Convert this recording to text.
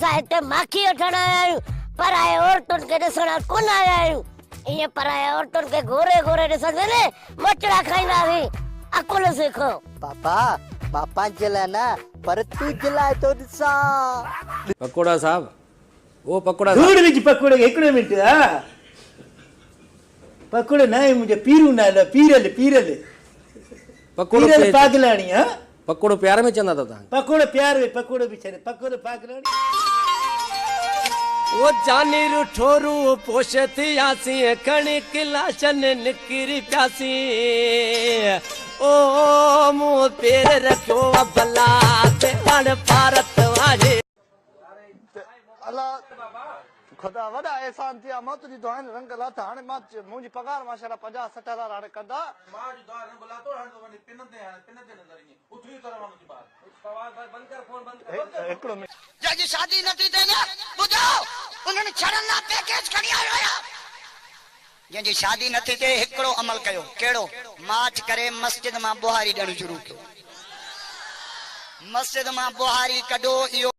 اسان هتي ماکي وٺڻ آيا آهيون، پرائي عورتن کي ڏسڻ ڪونه آيا آهيون. ائين پرائي عورتن کي گهوري گهوري ڏسندين موچڙا کائينداسين. عقل سکو. پاپا مان پنهنجي لاء نه پر تنهنجي لاء ٿو ڏسان. پڪوڙا صاحب او پڪوڙا صاحب. ڌوڙ وجھ پڪوڙي کي هڪڙو منٽ ها پڪوڙو ناهي منهنجو پيرو نالو آهي پيرل پيرل پڪوڙو پيرل پاڳلاڻي ها. پڪوڙو پيار ۾ چوندا اٿو توهان کي. پڪوڙو پيار ۾ پڪوڙو به ڇڏ پڪوڙو پاڳلاڻي. او جاني رٺو روح پوش ٿياسين کڻي ڪلاشن نڪري پياسين او مون پير رکيو آ بلا تي هاڻ پارت آهي. الله خدا وڏا احسان ٿيا مان تنهنجي دعائن رنگ لاٿا هاڻي مان منهنجي پگهار ماشاءالله 50 60 هزار هاڻي ڪندا. مان جي دعا رنگ لاٿو هاڻي تو وڃي پن تي هاڻي پن تي نظر ايندي اٿي اتر وڃ ٿي ٻاهر فواد ڀائي بند ڪر فون بند ڪر. هڪڙو منٽ. جنهن جي شادي نه ٿي ٿئي نه ٻڌو انهن ڇڙن لاء پيڪيج کڻي آيو آهيان. جنهن جي شادي نه ٿي ٿئي هڪڙو عمل ڪيو ڪهڙو ماٺ ڪري مسجد مان ٻوهاري ڏيڻ شروع ڪيو مسجد مان ٻوهاري ڪڍو اهو.